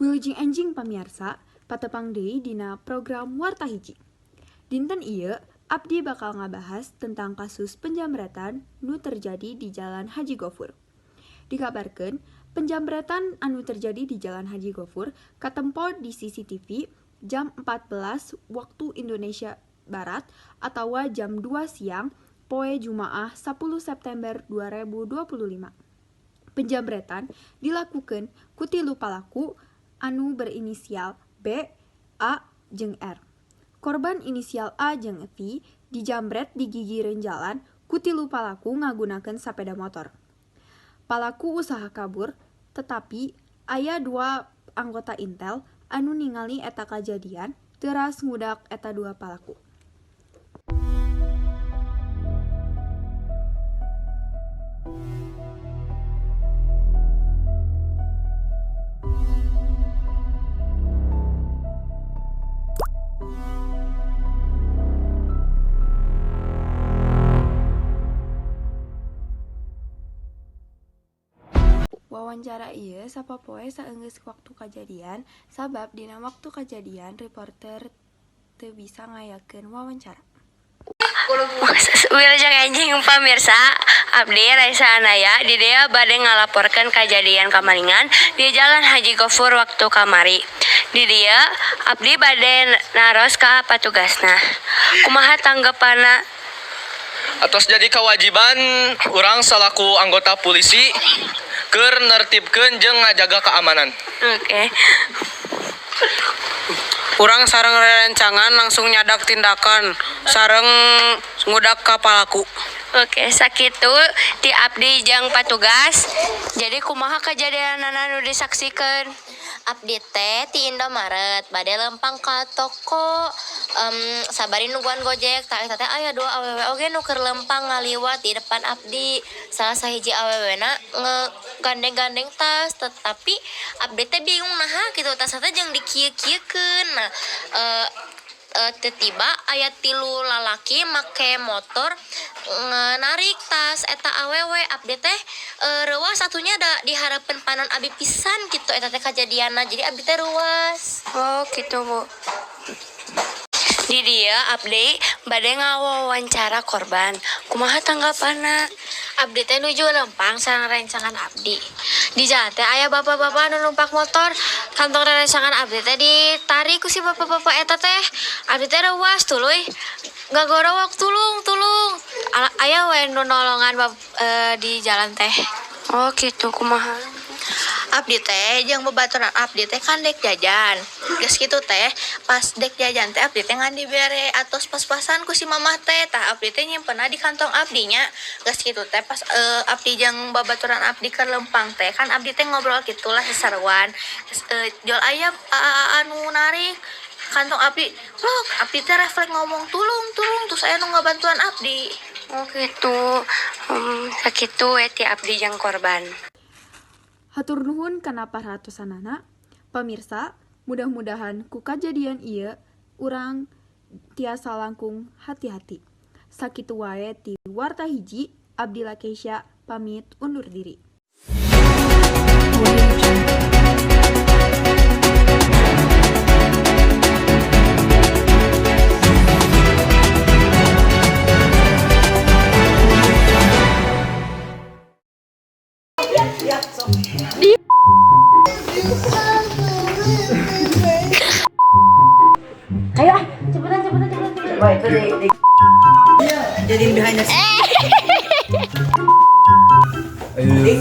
Wilujeng enjing, pamiarsa, patepang deui dina program Warta Hiji. Dinten ieu abdi bakal ngabahas tentang kasus penjambretan nu terjadi di Jalan Haji Gofur. Dikabarkeun penjambretan anu terjadi di Jalan Haji Gofur katempo di CCTV jam 14 waktu Indonesia Barat atau jam 2 siang poe Jumaah 10 September 2025. Penjambretan dilakukan ku tilu palaku anu berinisial B, A, jeung R. Korban inisial A jeung V dijambret di gigireun jalan ku tilu palaku ngagunakeun sapeda motor. Palaku usaha kabur, tetapi aya dua anggota intel anu ningali eta kajadian teras ngudak eta dua palaku. Wawancara ieu sapopoe saenggeus waktu kajadian, sabab dina waktu kajadian reporter teu bisa ngayakeun wawancara. Wilujeng enjing, pamirsa, abdi Raisa Anaya di dieu bade ngalaporkeun kajadian kamalingan di Jalan Haji Gofur waktu kamari. Di dieu abdi bade naros ka patugasna. Kumaha tanggapanna? Atos jadi kewajiban urang selaku anggota polisi keur nertibkeun jeung ngajaga keamanan. Oke. Urang sareng rerencangan langsung nyandak tindakan sareng ngudak ka palaku. Oke, sakitu ti abdi jeung patugas. Jadi kumaha kejadianana nu disaksikeun? Abdi teh ti Indomaret bade lempang ka toko, sabari nungguan Gojek. Tah, eta teh aya dua awewe oge nu keur lempang ngaliwat di depan abdi. Salah sahiji awewena ngegandeng-gandeng tas, tetapi abdi teh bingung naha kitu tas teh jeung dikieu-kieukeun. Nah, tiba aya tilu lalaki make motor narik tas eta awewe. Abdi teh reuwas atuh nya, da di hareupeun panon abdi pisan gitu eta teh kajadianna, jadi abdi teh reuwas. Oh, gitu, Bu. Di dieu abdi bade ngawawancara korban. Kumaha tanggapanna? Abdi teh nuju lempang sareng rencangan abdi. Di jalan teh aya bapak-bapak anu numpak motor. Kantong rencangan abdi teh ditarik ku si bapak-bapak eta teh. Abdi teh reuwas, tuluy ngagorowok, "Tulung, tulung." Aya we nu nolongan di jalan teh. Oh, gitu, kumaha? Abdi teh jeung babaturan abdi teh kan dek jajan. Geus kitu teh, pas dek jajan teh abdi teh ngan dibere atos pas-pasan ku si mamah teh. Tah, abdi teh nyimpenna di kantong abdi nya. Geus kitu teh, pas abdi jeung babaturan abdi keur lempang teh kan abdi teh ngobrol gitulah, seseruan. Geus jol aya anu narik kantong abdi. Plok, abdi teh refleks ngomong, "Tulung, tulung," terus aya nu ngabantuan abdi. Oh, gitu. Sakitu we ti abdi jeung korban. Hatur nuhun kana perhatosanana. Pamirsa, mudah-mudahan ku kajadian ieu urang tiasa langkung hati-hati. Sakitu wae ti Warta Hiji, Abdi Lakeisha pamit undur diri. Audio Jungle. Audio Jungle. Ayo ah, cepetan, cepetan, cepetan, cepetan. Wah, itu di Jadi hanya Lihat.